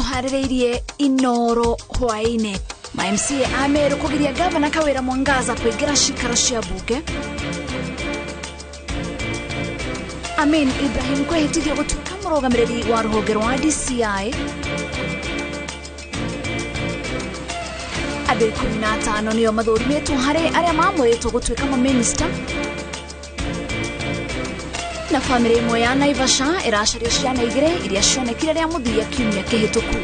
Tũharĩrĩirie Inooro hwaĩ-inĩ. Ma MCA a Meru kũgiria gavana Kawĩra Mwangaza kũingĩra cikaro cia mbunge. Amin Ibrahim kwĩhĩtithio gũtuĩka mũrũgamĩrĩri wa rũhonge rwa DCI. Andũ 15 nĩo mathũrimĩtwo harĩ arĩa mamũrĩtwo gũtuĩka mamĩnĩsta. Na bamĩrĩ ĩmwe ya Naivasha ĩracaria ciana igĩrĩ iria cionekire rĩa mũthia kiumia kĩhĩtũku.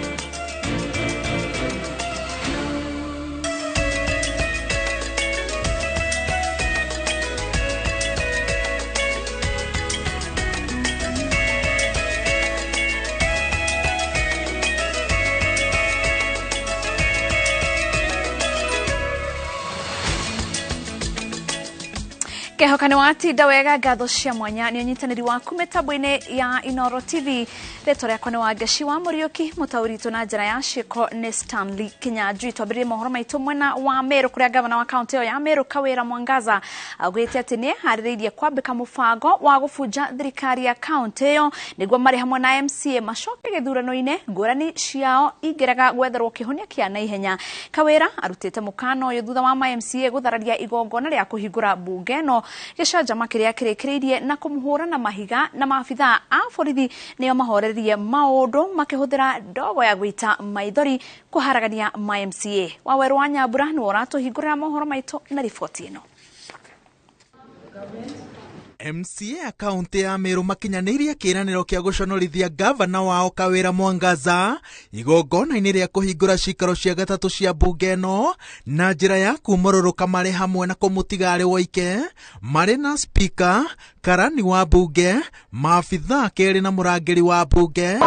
Kehoka nĩ watinda wega, ngatho cia mwanya nĩ ũnyitanĩri waku mĩtambo-inĩ ya Inooro TV. Rĩtwa rĩakwa nĩ Wangeci wa Mũriũki, mũtaũri witũ na njĩra ya ciĩko nĩ Stanley Kinyanjui. Twambĩrĩrie mohoro maitũ mwena wa Meru kũrĩa gavana wa kaunti ĩyo ya Meru Kawĩra Mwangaza augĩte atĩ nĩ eharĩrĩirie kwambĩka mũbango wa gũbunja thirikari ya kaunti ĩyo nĩguo marĩ hamwe na MCA macoke gĩthurano-inĩ ngũrani ciao ingĩrega gwetherwo kĩhonia kĩa naihenya. Kawĩra arutĩte mũkana ũyũ thutha wa ma MCA gũthararia igongona rĩa kũhingũra mbunge ĩno gĩcanjama kĩrĩa kĩrĩkĩrĩirie na kũmũhũra na mahiga na maabithaa a borithi nĩo mahorerie maũndũ makĩhũthĩra ndogo ya gũita maithori kũharagania ma MCA. Wawerũ wa Nyambura nĩwe ũratũhingũrĩra mohoro maitũ na riboti ĩno. MCA kaunti ya Meru makinyanĩirie kĩĩranĩro kĩa gũconorithia gavana wao Kawĩra Mwangaza igongona-inĩ rĩa kũhingũra cikaro cia gatatũ cia mbunge ĩno na njĩra ya kumũrũrũka marĩ hamwe na kũmũtiga arĩ woike marĩ na spika, karani wa mbunge, maabithaa kerĩ na mũrangĩri wa mbunge.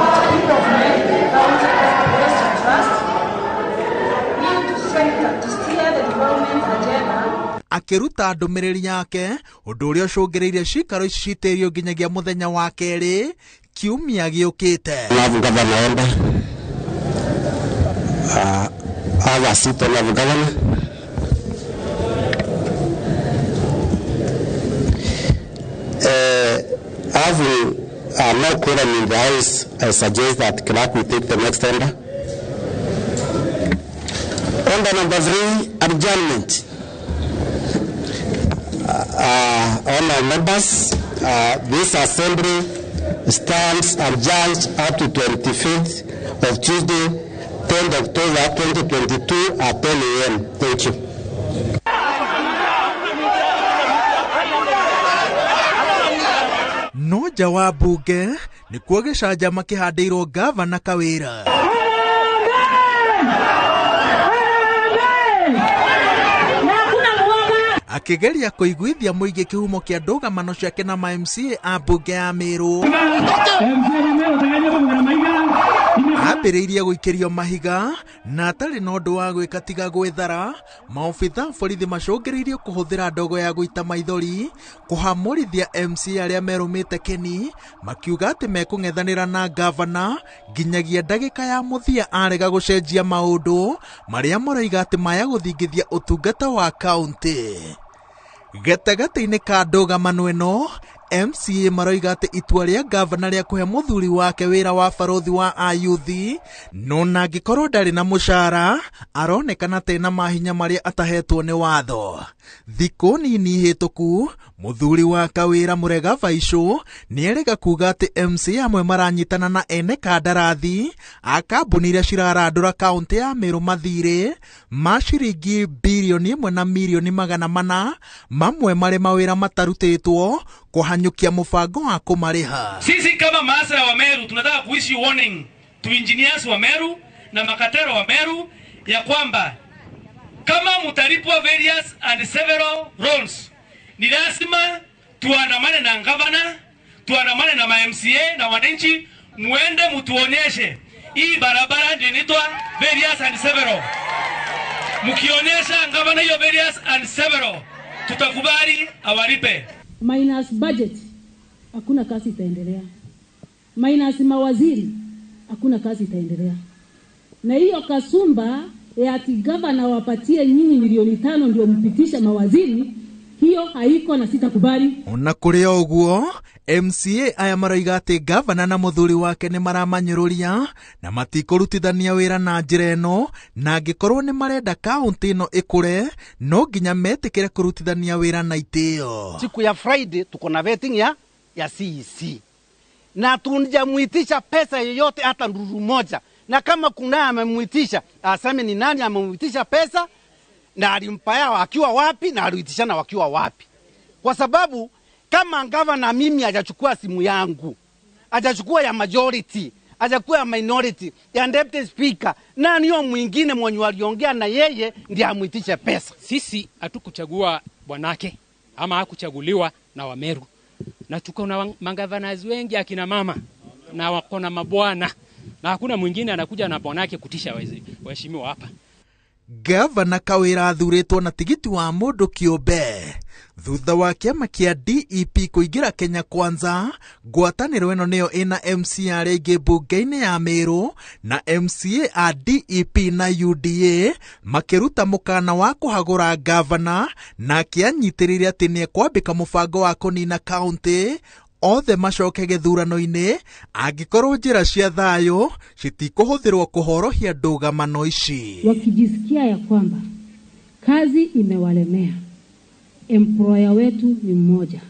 Akĩruta ndũmĩrĩri yake ũndũ ũrĩa ũcũngĩrĩirie cikaro ici citĩrio nginyagia mũthenya wa kerĩ kiumia gĩũkĩte. Having no quorum in the house, I suggest that clerk will take the next order. Order number 3, adjournment. All our members, this assembly stands adjourned up to 25th of Tuesday, 10th October 2022 at 10 a.m. Thank you. No nja wa mbunge nĩkuo gĩcanjama kĩhandĩirwo gavana Kawĩra. Akĩgeria kũiguithia mũingĩ kĩhumo kĩa ndũgamano ciake na ma MCA a mbunge ya Meru. Ambĩrĩirie gũikĩrio mahiga na atarĩ na ũndũ wa gwĩka tiga gwĩthara. Maobitha borithi macũngĩrĩirio kũhũthĩra ndogo ya gũita maithori kũhamũrithia MCA arĩa merũmĩte keni makiuga atĩ mekũng'ethanĩra na gavana nginyagia ndagĩka ya mũthia arega gũcenjia maũndũ marĩa maroiga atĩ maya gũthingithia ũtungata wa kaunti. Gatagatĩ-inĩ ka ndũgamano ĩno, MCA maroiga atĩ itua rĩa gavana rĩa kũhe mũthuri wake wĩra wa barothi wa ayuthi no na angĩkorwo ndarĩ na mũcara aronekana tena mahinya marĩa atahetwo nĩ watho. Thikũ nini hĩtũku mũthuri wa Kawĩra Mũrega Baicũ nĩerĩga kuga atĩ MCA amwe maranyitana na ene kandarathi a kambuni iria cirarandũra kaunti ya Meru mathirĩ ma ciringi birioni 1 na mirioni 400 mamwe marĩ mawĩra matarutĩtwo kũhanyũkia mũbango wa kũmarĩha. Sisi kama maasra wa Meru tunataka kuishi warning to engineers wa Meru na makatero wa Meru ya kwamba kama mutalipwa various and several loans ni lazima tuandamane na gavana, tuandamane na ma MCA na wananchi, muende mutuonyeshe hii barabara ndio inaitwa various and several. Mkionyesha gavana hiyo various and several, tutakubali awalipe. Minus budget, hakuna kazi itaendelea. Minus mawaziri, hakuna kazi itaendelea. Na hiyo kasumba ya ati gavana wapatie nyinyi milioni 5 ndio mpitisha mawaziri, Hiyo haiko na sitakubali. Ona kũrĩ o ũguo, MCA aya maroiga atĩ gavana na mũthuri wake nĩ maramanyũrũria na matikũrutithania wĩra na njĩra ĩno, na angĩkorwo nĩ marenda kaũntĩ ĩno ĩkũre no nginya metĩkĩre kũrutithania wĩra na itĩo. Siku ya Friday tuko na vetting ya CEC na tujamuitisha pesa yoyote hata nduru moja, na kama kuna amemuitisha aseme ni nani amemuitisha pesa na alimpa yao akiwa wapi na aliitishana wakiwa wapi. Kwa sababu kama gavana mimi hajachukua simu yangu, hajachukua ya majority, hajachukua ya minority, ya deputy speaker, nani huyo mwingine mwenye waliongea na yeye ndiye amuitishe pesa? Sisi hatukuchagua bwanake ama hakuchaguliwa na Wameru, na tuko na magavana wengi akina mama na wako na mabwana, na hakuna mwingine anakuja na bwanake kutisha waheshimiwa hapa. Gavana Kawira athurĩtwo na tigiti wa mũndũ kĩũmbe thutha wa kĩama kĩa DEP kũingĩra Kenya Kwanza. Ngwatanĩro ĩno nĩyo ĩna MCA arĩa aingĩ mbunge-inĩ ya Meru na MCA a DEP na UDA makĩruta mũkana wa kũhagũra gavana, na akĩanyitĩrĩire atĩ nĩekwambĩka mũbango wa kũnina kaũntĩ othe macoke gĩthurano-inĩ angĩkorwo njĩra cia thayũ citikũhũthĩrwo kũhorohia ndũgamano ici. Wakijisikia ya kwamba kazi imewalemea, employer wetu ni mmoja,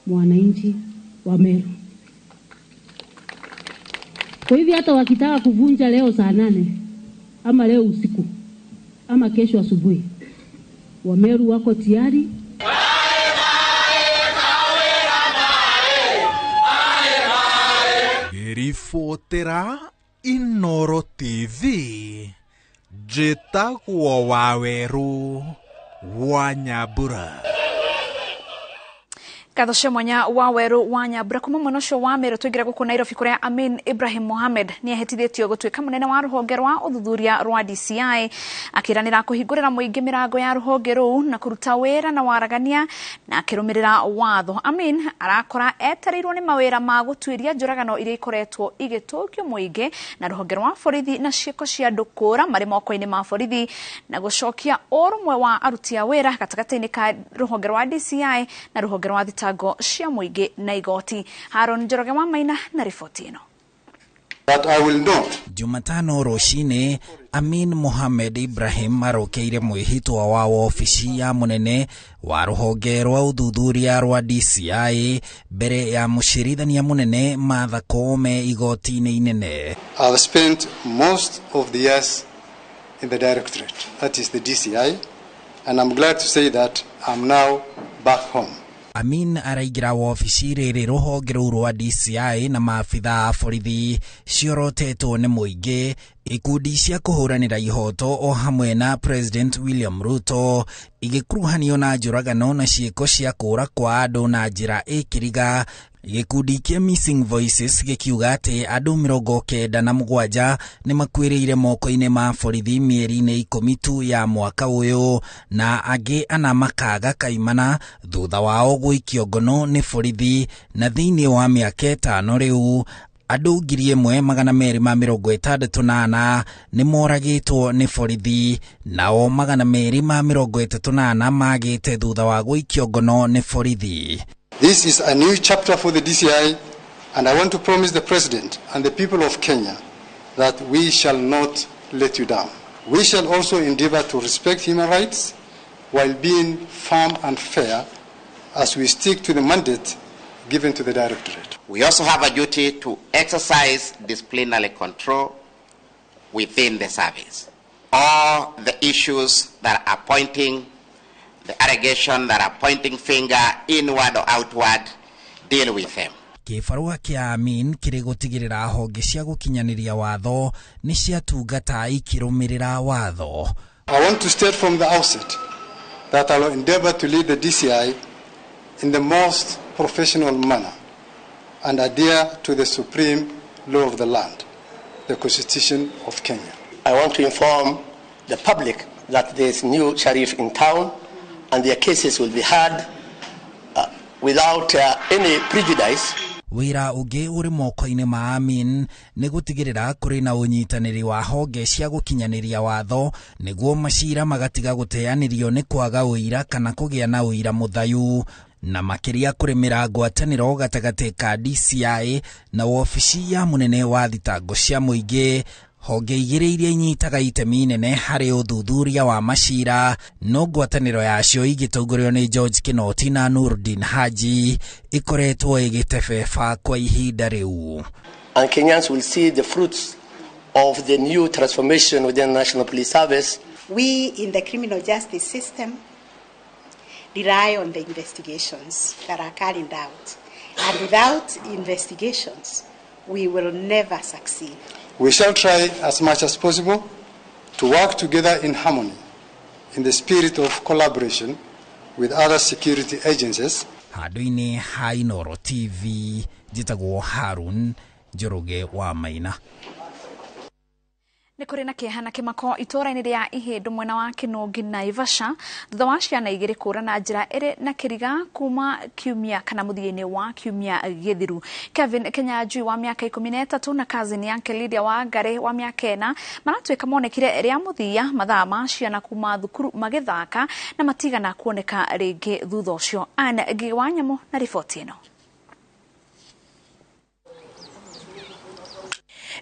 mwananchi wa Meru. Kwa hivyo hata wakitaka kuvunja leo saa 8 ama leo usiku ama kesho asubuhi, wa Meru wako tayari. Ribotera Inoro TV, njĩtagwo Wawerũ wa Nyambura. Ngatho cia mwanya Wawerũ wa Nyambura. Kuma mwena ũcio wa Meru tũingĩre gũkũ Nairobi kũrĩa Amin Ibrahim Mohamed nĩehĩtithĩtio gũtuĩka mũnene wa rũhonge rwa ũthuthuria rwa DCI, akĩranĩra kũhingũrĩra mũingĩ mĩrango ya rũhonge rũu na kũruta wĩra na waragania na akĩrũmĩrĩra watho. Amin arakora etereirwo nĩ mawĩra ma gũtuĩria njũragano iria ikoretwo igĩtũkio mũingĩ na rũhonge rwa borithi na ciĩko cia andũ kũũra marĩ moko-inĩ ma borithi na gũcokia ũrũmwe wa aruti a wĩra gatagatĩ-inĩ ka rũhonge rwa DCI na rũhonge rwa thitango cia mũingĩ na igoti. Haron Njoroge wa Maina na riboti ĩno. That I will not. Jumatano rũcinĩ, Amin Mohamed Ibrahim arokeire mwĩhĩtwa wa wobici ya mũnene wa rũhonge rwa ũthuthuria rwa DCI mbere ya mũcirithania mũnene Martha Koome igoti-inĩ inene. I've spent most of the years in the directorate, that is the DCI, and I'm glad to say that I'm now back home. Amin araingĩra wobici rĩrĩ rũhonge rũu rwa DCI na maabitha a borithi ciorotetwo nĩ mũingĩ, ikundi cia kũhũranĩra ihoto o hamwe na President William Ruto igĩkuruhanio na njũragano na ciĩko cia kũũra kwa andũ na njĩra ĩkĩriga. Gĩkundi kĩa Missing Voices gĩkiuga atĩ andũ 97 nĩ makuĩrĩire moko-inĩ ma borithi mĩeri-inĩ 10 tu ya mwaka ũyũ, na angĩ ana makaga kaimana thutha wao gũikio ngono nĩ borithi, na thĩinĩ wa mĩaka 5 rĩu andũ 1264 nĩ moragĩtwo nĩ borithi, nao 234 magĩte thutha wa gũikio ngono nĩ borithi. This is a new chapter for the DCI, and I want to promise the President and the people of Kenya that we shall not let you down. We shall also endeavor to respect human rights while being firm and fair as we stick to the mandate given to the Directorate. We also have a duty to exercise disciplinary control within the service. All the issues that are pointing, the allegation that are pointing finger inward or outward, deal with them. Kĩbarũa kĩa Amin kĩrĩ gũtigĩrĩra honge cia gũkinyanĩria watho nĩ ciatungata ikĩrũmĩrĩra watho. I want to state from the outset that I will endeavor to lead the DCI in the most professional manner and adhere to the supreme law of the land, the Constitution of Kenya. I want to inform the public that there is new sheriff in town and their cases will be heard without any prejudice. Wĩra ũngĩ ũrĩ moko-inĩ ma Amin nĩ gũtigĩrĩra kũrĩ na ũnyitanĩri wa honge cia gũkinyanĩria watho nĩguo macira magatiga gũteanĩrio nĩ kwaga ũira kana kũgĩa na ũira mũthayu, na makĩria kũrĩmĩra ngwatanĩro gatagatĩ ka DCI na wobici ya mũnene wa thitango cia mũingĩ, honge igĩrĩ iria inyitaga itemi nene harĩ ũthuthuria wa macira, no ngwatanĩro yacio igĩtongorio nĩ George Kinoti na Nurdin Haji ikoretwo ĩgĩtebeba kwa ihinda rĩu. And Kenyans will see the fruits of the new transformation within the National Police Service. We in the criminal justice system rely on the investigations that are carried out. And without investigations, we will never succeed. We shall try as much as possible to work together in harmony, in the spirit of collaboration with other security agencies. Handũ-inĩ ha Inooro TV, njĩtagwo Harun Njoroge wa Maina. Nĩ kũrĩ na kĩeha na kĩmako itũũra-inĩ rĩa Ihĩndũ mwena wa Kĩnũngi Naivasha thutha wa ciana igĩrĩ kũũra na njĩra ĩrĩ na kĩriga kuma kiumia kana mũthia-inĩ wa kiumia gĩthiru. Kevin Kinyanjui wa mĩaka 13 na cousin yake Lydia Wangari wa mĩaka 4 maratuĩka monekire rĩa mũthia mathaa ma ciana kuma thukuru magĩthaka na matigana kuoneka rĩngĩ thutha ũcio. Anne Ngigĩ wa Nyamũ na riboti ĩno.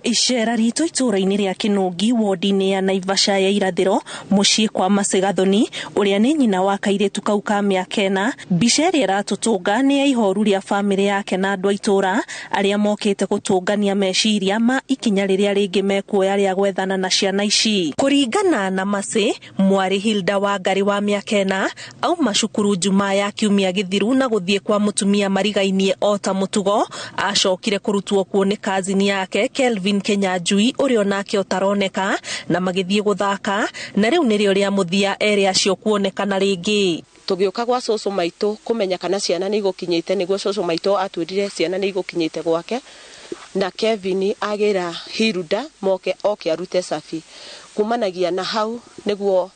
Icera ritũ itũũra-inĩ rĩa Kĩnũngi wodi-inĩ ya Naivasha ya irathĩro mũciĩ kwa Macegathoni ũrĩa nĩ nyina wa kairĩtu kau ka mĩaka 4. Mbica ĩrĩa ĩratũtũnga nĩ ya ihoru rĩa bamĩrĩ yake na andũ a itũũra arĩa mokĩte gũtũngania meciria ma ikinya rĩrĩa rĩngĩ mekuoya rĩa gwethana na ciana ici. Kũringana na Mace, mwarĩ Hilda Wangari wa mĩaka 4 auma cukuru Jumaa ya kiumia gĩthiru na gũthiĩ kwa mũtumia marigainie o ta mũtugo. Acokire kũrutwo kuo nĩ kazini yake Kelvin Kinyanjui ũrĩa onake ũtaroneka na magĩthiĩ gũthaka, na rĩu nĩrĩo rĩa mũthia erĩ acio kuonekana rĩngĩ. Tũgĩũka gwa cũcũ maitũ kũmenya kana ciana nĩ igũkinyĩte, nĩguo cũcũ maitũ atwĩrire ciana nĩ igũkinyĩte gwake, na Kevin agĩra Hilda moke oke arute cabi. Kumanagia na hau nĩguo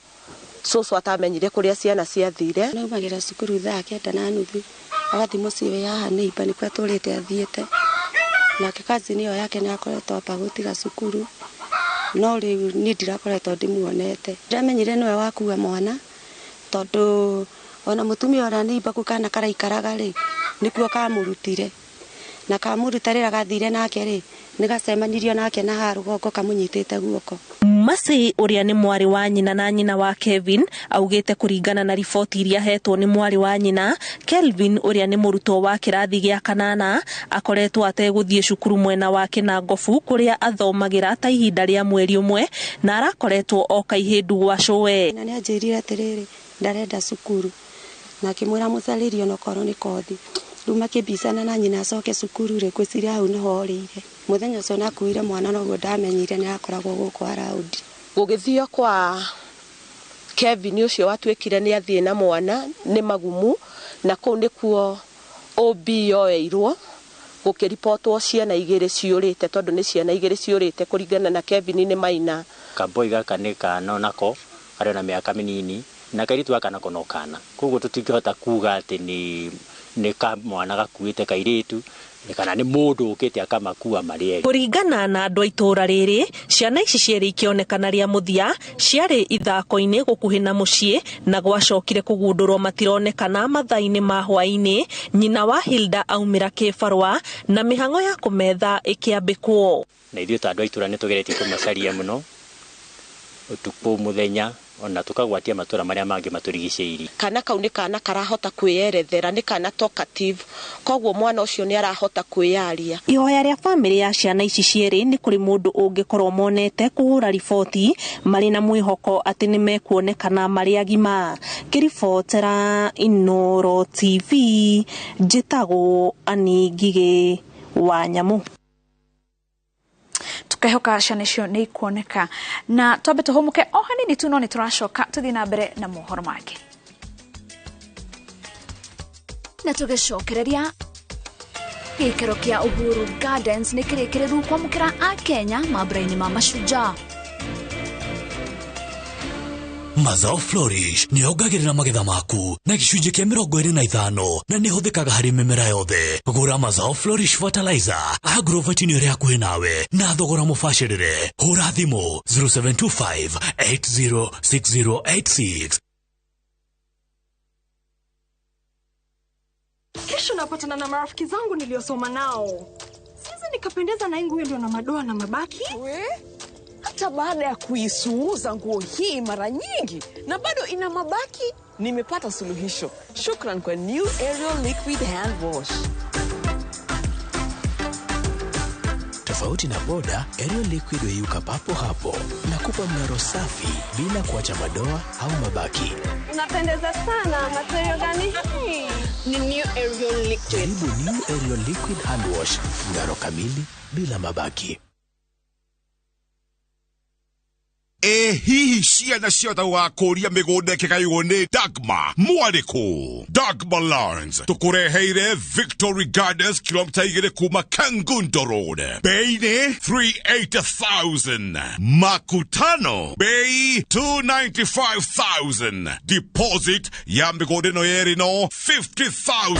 cũcũ atamenyire kũrĩa ciana ciathire. Naumagĩra cukuru thaa 9:30 agathiĩ mũciĩ wĩ haha neighbor nĩkuo atũrĩte athiĩte. Nake kazini ĩyo yake nĩ akoretwo amba gũtiga cukuru, no rĩu niĩ ndirakoretwo ndĩmuonete. Ndamenyire nĩwe wakua mwana tondũ ona mũtumia ũrĩa neighbor kũu kana karaikaraga rĩ, nĩkuo kamũrutire, na kamũruta rĩrĩa gathire nake rĩ, nĩgacemanirio nake na haha rũgongo kamũnyitĩte guoko. Mace ũrĩa nĩ mwarĩ wa nyina na nyina wa Kevin augĩte kũringana na riboti iria ahetwo nĩ mwarĩ wa nyina, Kelvin ũrĩa nĩ mũrutwo wa kĩrathi gĩa kanana akoretwo ategũthiĩ cukuru mwena wa Kĩnangobu kũrĩa athomagĩra ta ihinda rĩa mweri ũmwe na arakoretwo oka Ihĩndũ gwa cũwe. Na nĩanjĩrire atĩrĩrĩ, ndarenda cukuru, na akĩmwĩra mũcarĩrie onokorwo nĩ kothi. Rĩu makĩmbicana na nyina acoke cukuru rĩ, ngwĩciria hau nĩho orĩire. Mũthenya ũcio nakuire mwana noguo ndamenyire nĩ akoragwo gũkũ around. Gũgĩthio kwa Kevin ũcio watuĩkire nĩ athiĩ na mwana nĩ magumu, na kũu nĩkuo OB yoeirwo gũkĩribotwo ciana igĩrĩ ciũrĩte, tondũ nĩ ciana igĩrĩ ciũrĩte kũringana na Kevin nĩ maina. Kaboi gaka nĩ kana nako karĩ na mĩaka mĩnini na kairĩtu gaka nako no kana, koguo tũtingĩhota kuga atĩ nĩ ka mwana gakuĩte kairĩtu kana nĩ mũndũ ũkĩte akamakua marĩ erĩ. Kũringana na andũ a itũũra rĩrĩ, ciana ici cierĩ ikĩonekana rĩa mũthia ciarĩ ithako-inĩ gũkuhĩ na mũciĩ na gwacokire kũgundũrwo matironekana mathaa-inĩ ma hwaĩ-inĩ. Nyina wa Hilda aumĩra kĩbarũa na mĩhang'o ya kũmetha ĩkĩambĩkwo. Na ithuĩ ta andũ a itũũra nĩ tũgeretie kũmacaria mũno ũtukũ mũthenya, ona tukagwatia matũra marĩa mangĩ matũrigicĩirie. Kana kau nĩ kana karahota kwĩyerethera, nĩ kana talkative, koguo mwana ũcio nĩ arahota kwĩyaria. Ihoya rĩa bamĩrĩ ya ciana ici cierĩ nĩ kũrĩ mũndũ ũngĩkorwo monete kũhũra riboti marĩ na mwĩhoko atĩ nĩ mekuonekana marĩ agima. Ngĩribotera Inooro TV, njĩtagwo Annie Ngigĩ wa Nyamũ. Tukehoka ciana icio nĩ ikuoneka, na twambe tũhũmũke o hanini tu, no nĩ tũracoka tũthiĩ na mbere na mohoro mangĩ. Na tũgĩcokereria gĩikaro kĩa Uhuru Gardens nĩ kĩrĩkĩrĩru kwamũkĩra Akenya mambura-inĩ ma Mashujaa. Mazao Flourish nĩ yongagĩrĩra magetha maku na gĩcunjĩ kĩa 25 na nĩ ĩhũthĩkaga harĩ mĩmera yothe. Gũra Mazao Flourish Fertilizer agrovet-inĩ ĩrĩa hakuhĩ nawe na thogora mũbacĩrĩre. Hũra thimũ 0725 806086. Kesho napatana na marafiki zangu niliosoma nao. Siwezi nikapendeza na nguo ndio na madoa na mabaki. We? Hata baada ya kuisuuza nguo hii mara nyingi na bado ina mabaki, nimepata suluhisho. Shukran kwa New Ariel Liquid Hand Wash. Tofauti na boda, Ariel Liquid huyeyuka papo hapo na kupa mng'aro safi bila kuacha madoa au mabaki. Unapendeza sana, material gani hii? Ni New Ariel Liquid. Jaribu New Ariel Liquid Hand Wash, mng'aro kamili bila mabaki. Hihi ciana ciothe wakũria mĩgũnda ĩkĩgaywo nĩ Dagma mwarĩkũ. Dagma Lands tũkũreheire Victory Gardens kilomita 2 kuma Kangundo Road. Bei nĩ 380,000. Makutano bei 295,000. Deposit ya mĩgũnda ĩno yerĩ no 50,000.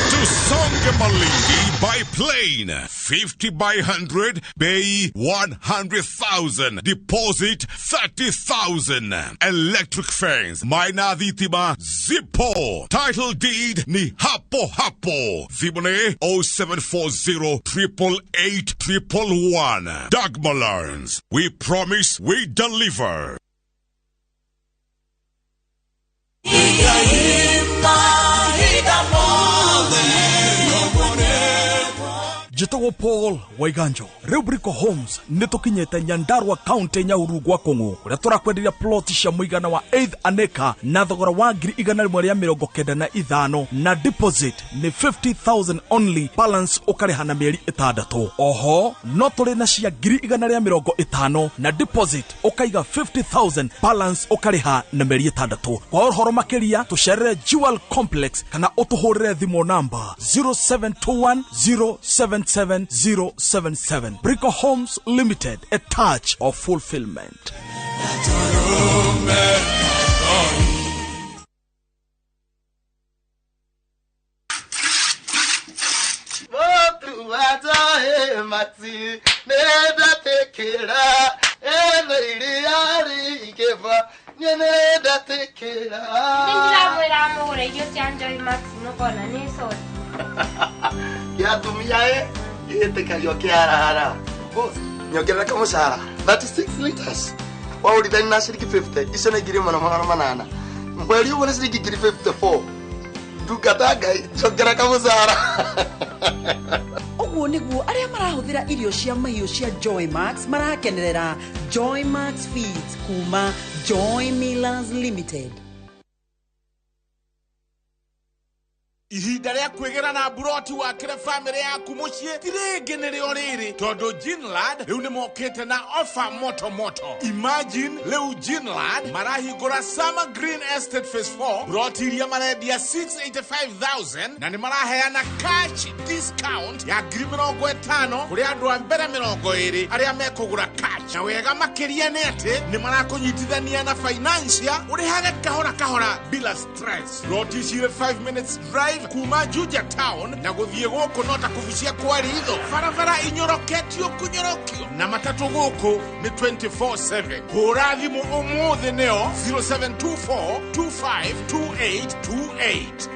Tusonge Malindi by plane 50 by 100 bei 100,000. Deposit 30,000. Electric fence maina thitima zipo. Title deed ni hapo hapo. Thimũ 0740 888 111. Dagma Lands. We promise, we deliver. Njĩtagwo Paul Waiganjo. Rĩu Brico Homes nĩ tũkinyĩte Nyandarua County Nyahururu gwa Kũng'ũ kũrĩa tũrakwenderia plot cia mũigana wa 8 an acre na thogora wa 195,000 na deposit nĩ 50,000 only, balance ũkarĩha na mĩeri 6. Oho no tũrĩ na cia 150,000 na deposit ũkaiga 50,000, balance ũkarĩha na mĩeri 6. Kwa ũhoro makĩria tũcerere Jewel Complex kana ũtũhũrĩre thimũ namba 0721 077 077. Brico Homes Limited, a touch of fulfillment. Gĩatumia gĩtĩkagio kĩarahara. Boss, nyongerera kamũcara 36 liters. Waũrithani na ciringi 50, icio nĩ 1800. Mweri ũmwe nĩ ciringi 54. Ndungata Ngai, nyongerera kamũcara. Ũguo nĩguo arĩa marahũthĩra irio cia mahiũ cia Joy Max marakenerera Joy Max Feeds kuma Joy Millers Limited. Ihinda rĩa kwĩgĩra na mburoti wakĩre bamĩrĩ yaku mũciĩ ti rĩngĩ nĩrĩo rĩrĩ tondũ Ginland rĩu nĩ mokĩte na offer moto moto. Imagine rĩu Ginland marahingũra Summer Green Estate Phase 4 mburoti iria marendia 685,000 na nĩ maraheana cash discount ya 50,000 kũrĩ andũ a mbere 20 arĩa mekũgũra cash. Na wega makĩria nĩ atĩ nĩ marakũnyitithania na financial ũrĩhage kahora kahora bila stress. Mburoti cirĩ 5 minutes drive kuma Juja Town na gũthiĩ gũkũ no ta kũbucia kwa ritho. Barabara inyoroketio kũnyorokio na matatũ gũkũ nĩ 24/7. Hũra thimũ ũmũthĩ nĩo 0724 252828.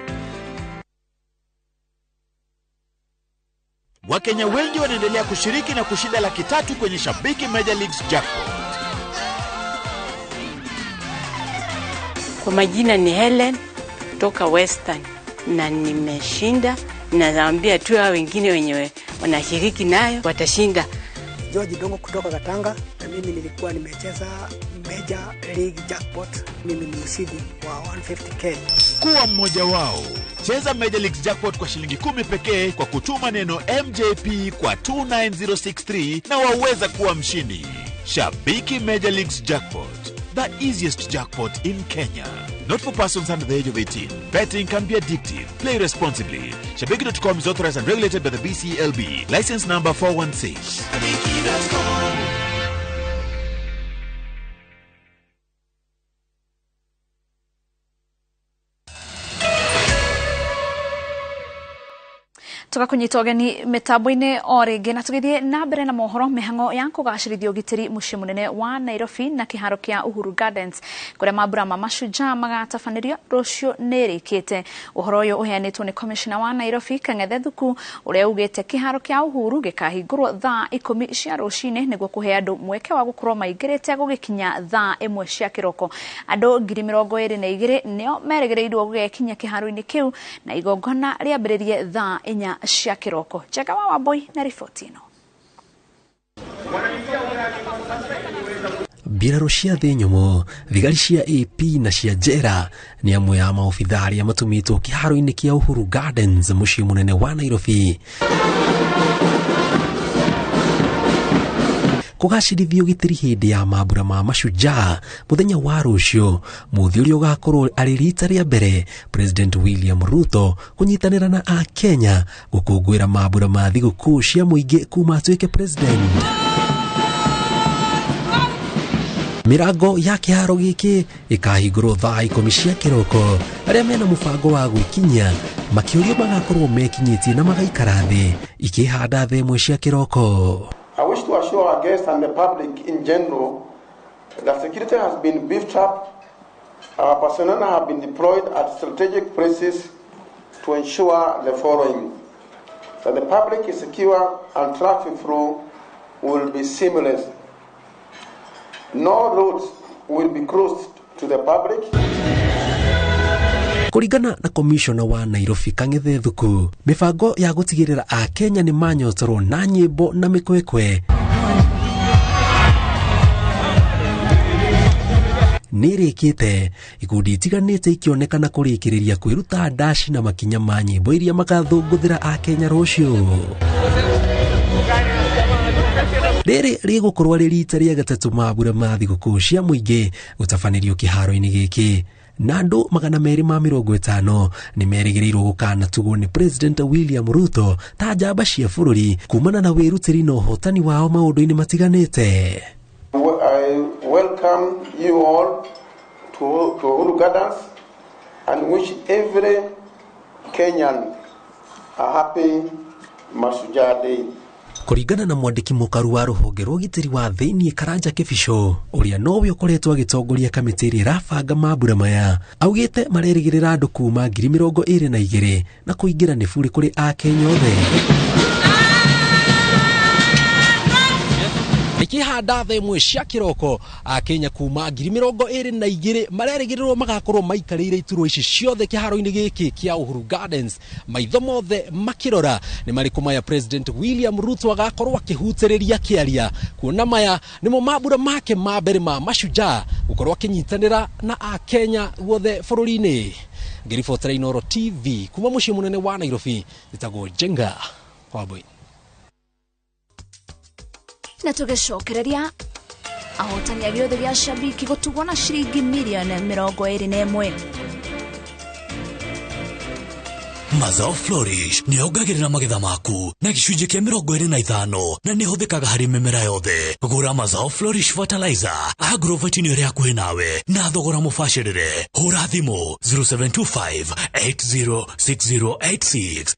Wakenya wengi wanaendelea kushiriki na kushinda 300,000 kwenye Shabiki Major Leagues Jackpot. Kwa majina ni Helen kutoka Western na nimeshinda, na naambia tu hao wengine wenyewe wanashiriki nayo watashinda. George Dongo kutoka Katanga, na mimi nilikuwa nimecheza Major League Jackpot. Mimi ni mshindi wa 150k. Kuwa mmoja wao. Cheza Major League Jackpot kwa shilingi 10 pekee kwa kutuma neno MJP kwa 29063 na waweza kuwa mshindi. Shabiki Major Leagues Jackpot, the easiest jackpot in Kenya. Not for persons under the age of 18. Betting can be addictive. Play responsibly. Shabiki.com is authorized and regulated by the BCLB. License number 416. Shabiki.com. Tugakunyita ũgeni mĩtambo-inĩ o rĩngĩ na tũgĩthiĩ na mbere na mohoro. Mĩhang'o ya kũgacĩrithia ũgitĩri mũciĩ mũnene wa Nairobi na kĩharo kĩa Uhuru Gardens kũrĩa mambura ma Mashujaa magatabanĩrio rũciũ nĩ ĩrĩkĩte. Ũhoro ũyũ ũheanĩtwo nĩ commissioner wa Nairobi Kang'ethe Thuku, ũrĩa ugĩte kĩharo kĩa Uhuru gĩkahingũrwo thaa 10 cia rũcinĩ nĩguo kũhe andũ mweke wa gũkorwo maingĩrĩte gũgĩkinya thaa 1 cia kĩroko. Andũ 22,000 nĩo merĩgĩrĩirwo gũgekinya kĩharo-inĩ kĩu na igongona rĩambĩrĩrie thaa 4 cia kĩroko. Njenga wa Wambui na riboti ĩno. Mbirarũ cia thĩ nyũmũ, thigari cia AP na cia njera nĩ amwe a maobitha arĩa matũmĩtwo kĩharo-inĩ kĩa Uhuru Gardens mũciĩ mũnene wa Nairobi kũgacĩrithia ũgitĩri hĩndĩ ya mambura ma Mashujaa mũthenya wa rũciũ, mũthĩ ũrĩa ũgakorwo arĩ rita rĩa mbere President William Ruto kũnyitanĩra na Akenya gũkũngũĩra mambura ma thigũkũ cia mũingĩ kuma atuĩke president. Mĩrango ya kĩharo gĩkĩ ĩkahingũrwo thaa 10 cia kĩroko. Arĩa mena mũbango wa gwĩkinyia makĩũrio magakorwo mekinyĩtie na magaikara thĩ ikĩhanda thaa 1 cia kĩroko. I wish to assure our guests and the public in general that security has been beefed up. Our personnel have been deployed at strategic places to ensure the following: that the public is secure and traffic flow will be seamless. No roads will be closed to the public. Kũringana na komishona wa Nairobi Kang'ethe Thuku, mĩbango ya gũtigĩrĩra Akenya nĩ manyotorwo na nyĩmbo na mĩkwekwe nĩ ĩrĩkĩte, ikundi itiganĩte ikĩonekana kũrĩkĩrĩria kwĩruta ndaci na makinya ma nyĩmbo iria makathũngũthĩra Akenya rũciũ. Rĩrĩ rĩgũkorwo rĩ rita rĩa gatatũ mambura ma thigũkũ cia mũingĩ gũtabanĩrio kĩharo-inĩ gĩkĩ, na andũ 250 nĩ merĩgĩrĩirwo gũkanatugwo nĩ President William Ruto ta njamba cia bũrũri kumana na wĩrutĩri na ũhotani wao maũndũ-inĩ matiganĩte. I welcome you all to Uhuru Gardens and wish every Kenyan a happy Mashujaa Day. Kũringana na mwandĩki mũkaru wa rũhonge rwa ũgitĩri wa thĩiniĩ Karanja Kĩbico, ũrĩa nowe ũkoretwo agĩtongoria kamĩtĩ ĩrĩa ĩrabanga mambura maya, augĩte marerĩgĩrĩra andũ kuma 22,000 na kũingĩra nĩ burĩ kũrĩ Akenya othe. Ikĩhanda thaa 1 cia kĩroko, Akenya kuma 22,000 marerĩgĩrĩrwo magakorwo maikarĩire iturwa ici ciothe kĩharo-inĩ gĩkĩ kĩa Uhuru Gardens, maitho mothe makĩrora nĩ marĩkũ maya President William Ruto agakorwo akĩhutĩrĩria kĩaria, kuona maya nĩmo mambura make ma mbere ma Mashujaa gũkorwo akĩnyitanĩra na Akenya guothe bũrũri-inĩ. Ngĩribotera Inooro TV kuma mũciĩ mũnene wa Nairobi, njĩtagwo Njenga Wambui. Na tũgĩcokereria ahotani a gĩothe gĩa Shabiki gũtugwo na ciringi mirioni 21. Mazao Flourish nĩ yongagĩrĩra magetha maku na gĩcunjĩ kĩa 25 na nĩ ĩhũthĩkaga harĩ mĩmera yothe. Gũra Mazao Flourish Fertilizer agrovet-inĩ ĩrĩa hakuhĩ nawe na thogora mũbacĩrĩre. Hũra thimũ 0725 806086.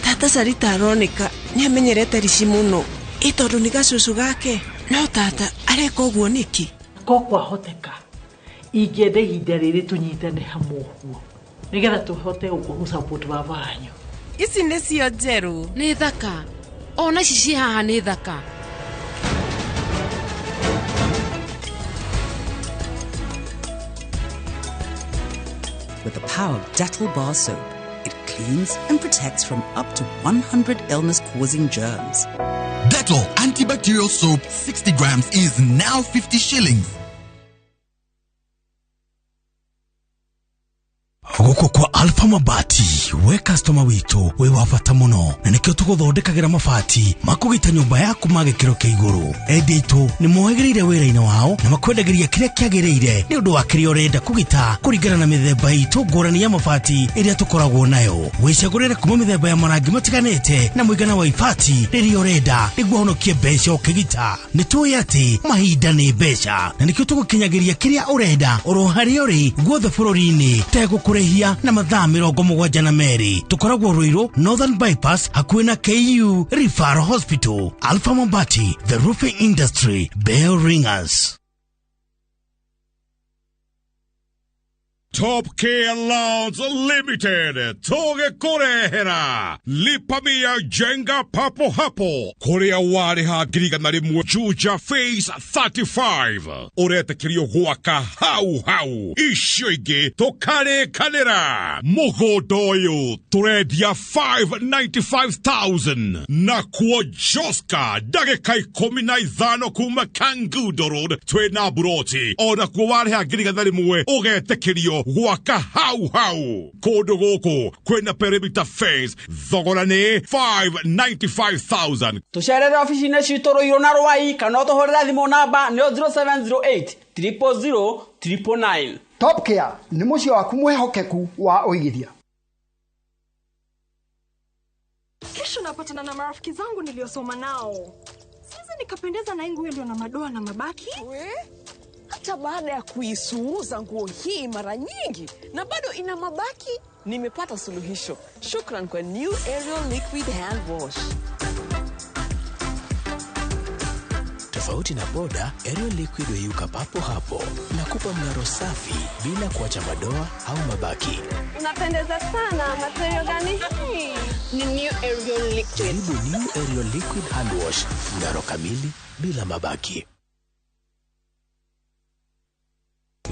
Tata Sarita aroneka nĩ amenyerete Rici mũno, ĩ tondũ nĩ gacũcũ gake. No tata areka ũguo nĩkĩ? Ko kwahoteka ingĩenda ihinda rĩrĩ tũnyitane hamwe ũguo nĩgetha tũhote gũsupport baba wanyu. Ici nĩcio njerũ. Nĩ thaka. Ona ici ciĩ haha nĩ thaka. With the power of Dettol bar soap, it cleans and protects from up to 100 illness-causing germs. Dettol antibacterial soap 60 grams is now 50 shillings. Gũkũ kwa Alpha Mabati we customer witũ wĩ wa bata mũno na nĩkĩo tũgũthondekagĩra mabati makũgita nyũmba yaku ma gĩkĩro kĩa igũrũ. Endia aitũ nĩ mohĩgĩrĩire wĩra-inĩ wao na makwendagĩria kĩrĩa kĩagĩrĩire nĩ ũndũ wa kĩrĩa ũrenda kũgita kũringana na mĩthemba itũ ngũrani ya mabati ĩrĩa tũkoragwo nayo. Wĩcagũrĩre kuma mĩthemba ya marangi matiganĩte na mũigana wa ibati rĩrĩa ũrenda nĩguo ũhonokie mbeca ũkĩgita. Nĩ tũĩ atĩ mahinda nĩ mbeca na nĩkĩo tũgũkinyagĩria kĩrĩa ũrenda oro harĩa ũrĩ guothe bũrũri-inĩ tegũkũrĩhia na mathaa 72. Tũkoragwo Ruiru Northern Bypass hakuhĩ na KU Referral Hospital. Alpha Mabati, the roofing industry bell ringers. Top Care Loans Limited tũgĩkũrehera Lipa Mia Jenga papo hapo kũrĩa warĩha 100,000 Juja Phase 35 ũretĩkĩrio gwaka hau hau icio ingĩ tũkarĩkanĩra mũgũnda ũyũ tũrendia 595,000 na kuo Joska ndagĩka 15 kuma Kangundo Road twĩna buroti ona kuo warĩha 100,000 ũgetĩkĩrio gwaka hau hau kũndũ gũkũ kwĩna perimeter fence thogora nĩ 595,000. Tũcerere ofici-inĩ citũ Ruiru na Rwai kana ũtũhũrĩre thimũ namba nĩyo 0708 000 999. Top Care nĩ mũciĩ waku mwĩhokeku wa ũigithia. Kesho napatana na marafiki zangu niliosoma nao. Siwezi nikapendeza na nguo ndio na madoa na mabaki. We? Hata baada ya kuisuuza nguo hii mara nyingi na bado ina mabaki, nimepata suluhisho. Shukran kwa New Ariel Liquid Hand Wash. Tofauti na boda, Ariel Liquid huyuka papo hapo na kupa mng'aro safi bila kuacha madoa au mabaki. Unapendeza sana, material gani hii? Ni New Ariel Liquid. Jaribu New Ariel Liquid Hand Wash, mng'aro kamili bila mabaki.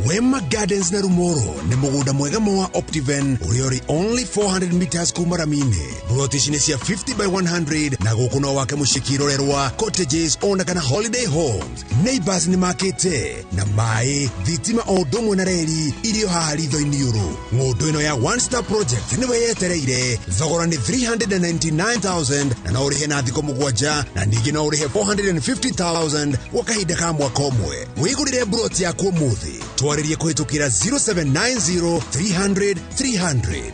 Wema Gardens na Rumoro nĩ mũgũnda mwega wa Optiven ũrĩa ũrĩ only 400 meters kuma rami-inĩ. Buroti ici nĩ cia 50 by 100 na gũkũ no wake mũciĩ kĩrorerwa, cottages ona kana holiday homes. Neighbors nĩ makĩte na maĩ, thitima o ũndũ ũmwe na reri irio haha ritho-inĩ ũrũ. Ng'ũndũ ĩno ya One Star Project nĩwe yetereire. Thogora nĩ 399,000 na no ũrĩhe na thikũ 7 na ningĩ no ũrĩhe 450,000 gwa kahinda ka mwaka ũmwe. Wĩgũrĩre buroti yaku ũmũthĩ. Twarĩrie kũhĩtũkĩra 0790 300 300.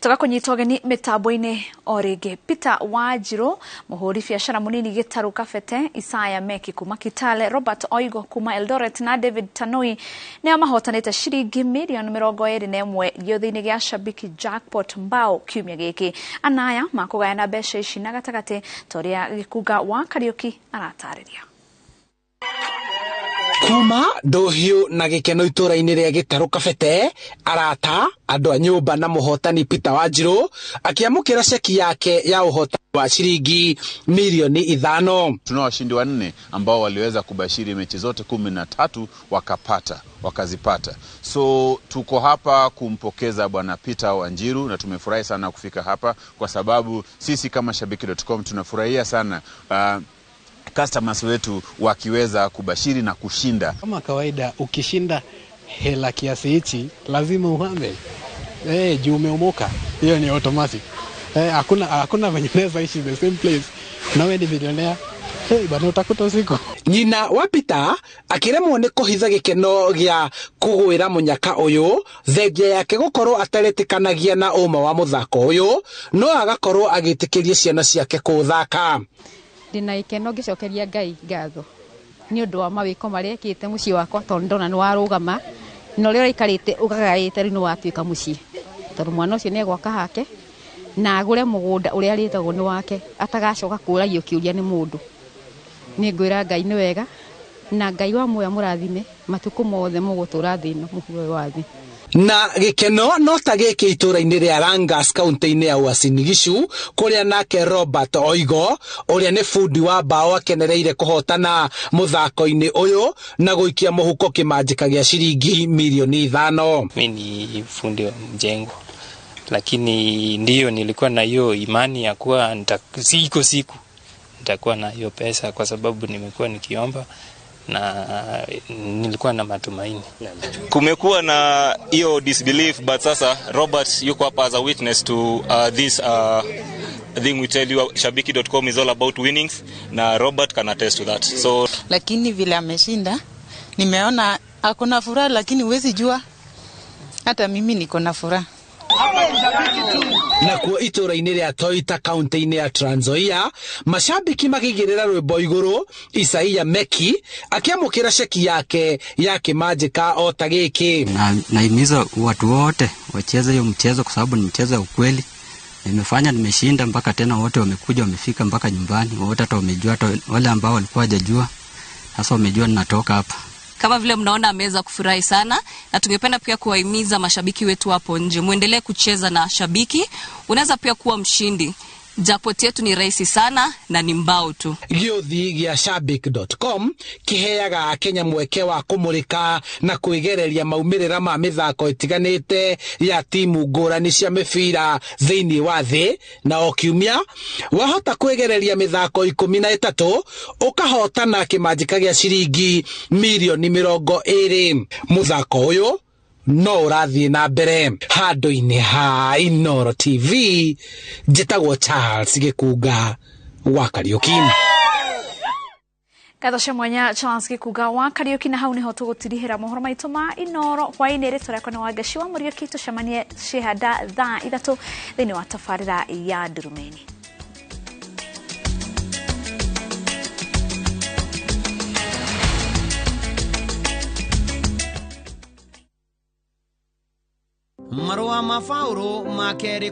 Tũgakũnyita ũgeni mĩtambo-inĩ o rĩngĩ. Peter Wanjiru mũhũri biacara mũnini Gĩtarũ Kabete, Isaya Meki kuma Kitale, Robert Oigo kuma Eldoret na David Tanui nĩo mahotanĩte ciringi mirioni 21 gĩũthĩ-inĩ gĩa Shabiki Jackpot mbao kiumia gĩkĩ. Anaya makũgayana mbeca ici na gatagatĩ ta ũrĩa Gĩkunga wa Kariũki aratarĩria. Kuma ndũhiũ na gĩkeno itũra-inĩ rĩa Gĩtarũ Kabete, arata, andũ a nyũmba na mũhotani Peter Wanjiru akĩamũkĩra ceki yake ya ũhotani wa ciringi milioni 5. Tuna washindi wanne ambao waliweza kubashiri mechi zote 13 wakazipata. So tuko hapa kumpokeza bwana Peter Wanjiru na tumefurahi sana kufika hapa kwa sababu sisi kama Shabiki.com tunafurahia sana customers wetu wakiweza kubashiri na kushinda. Kama kawaida ukishinda hela kiasi hichi lazima uhame. Juu umeomoka. Hiyo ni automatic. Hakuna venye unaweza ishi the same place. Na wewe ni millionaire. Bana utakuta usiku. Nyina wa Peter akĩremwo nĩ kũhitha gĩkeno gĩa kũgwĩra mũnyaka ũyũ thengia yake gũkorwo ataretĩkanagia na ũma wa mũthako ũyũ no agakorwo agĩtĩkĩria ciana ciake kũũthaka. Ndĩna gĩkeno ngĩcokeria Ngai ngatho nĩ ũndũ wa mawĩko marĩa ekĩte mũciĩ wakwa tondũ ndona nĩ warũgama na ũrĩa ũraikarĩte ũgagaĩte rĩu nĩ watuĩka mũciĩ tondũ mwana ũcio nĩ egwaka hake na agũre mũgũnda ũrĩa arĩtagwo nĩ wake atagacoka kũũragio kĩũria nĩ mũndũ. Nĩ ngwĩra Ngai nĩ wega na Ngai wa muoya mũrathime matukũ mothe mũgũtũra thĩ ĩno mũhuo wa thĩ. Na gĩkeno no ta gĩkĩ itũra-inĩ rĩa Langas kaunti-inĩ ya Uasin Gishu kũrĩa nake Robert Oigo ũrĩa nĩ bundi wa mbaũ akenereire kũhotana mũthako-inĩ ũyũ na gũikia mũhuko kĩmanjĩka gĩa ciringi milioni 5. Mimi ni fundi wa mjengo, lakini ndiyo nilikuwa na hiyo imani ya kuwa siku siku nitakuwa na hiyo pesa, kwa sababu nimekuwa nikiomba na nilikuwa na matumaini. Kumekuwa na hiyo disbelief, but sasa Robert yuko hapa as a witness to this thing we tell you, shabiki.com is all about winnings, na Robert can attest to that. So lakini vile ameshinda nimeona akona furaha, lakini huwezi jua, hata mimi niko na furaha. Nakuo itũra-inĩ rĩa Toita kaunti-inĩ ya Trans Nzoia, macambĩki makĩigĩrĩra rwĩmbo igũrũ Isaia Meki akĩamũkĩra ceki yake ya kĩmanjĩka o ta gĩkĩ. Nahimiza watu wote wacheze hiyo mchezo kwa sababu ni mchezo ya ukweli. Nimefanya, nimeshinda mpaka tena wote wamekuja, wamefika mpaka nyumbani, wote hata wamejua, hata wale ambao walikuwa hawajajua sasa wamejua ninatoka hapa. Kama vile mnaona ameweza kufurahi sana, na tungependa pia kuwahimiza mashabiki wetu hapo nje, muendelee kucheza na Shabiki. Unaweza pia kuwa mshindi. Jackpot yetu ni rahisi sana na ni mbao tu. Gĩũthi gĩa shabik.com kĩheaga akenya mweke wa kũmũrĩka na kwĩgereria maumĩrĩra ma mĩthako ĩtiganĩte ya timu ngũrani cia mĩbira thĩinĩ wa thĩ, na o kiumia wahota kwĩgereria mĩthako 13 ũkahotana kĩmanjĩka gĩa ciringi mirioni 20. Mũthako ũyũ no ũrathiĩ na mbere handũ-inĩ ha Inooro TV. Njĩtagwo Charles Gĩkunga wa Kariũki. Ngatho cia mwanya Charles Gĩkunga wa Kariũki, na hau niho tũgũtirihĩra mohoro maitũ ma Inooro hwaĩ-inĩ. Rĩtwa rĩakwa nĩ Wangeci wa Mũriũki, tũcemanie ciĩhanda thaa 3 thĩinĩ wa tabarĩra ya Ndurumeni. Marũa ma Paũlũ ma kerĩ.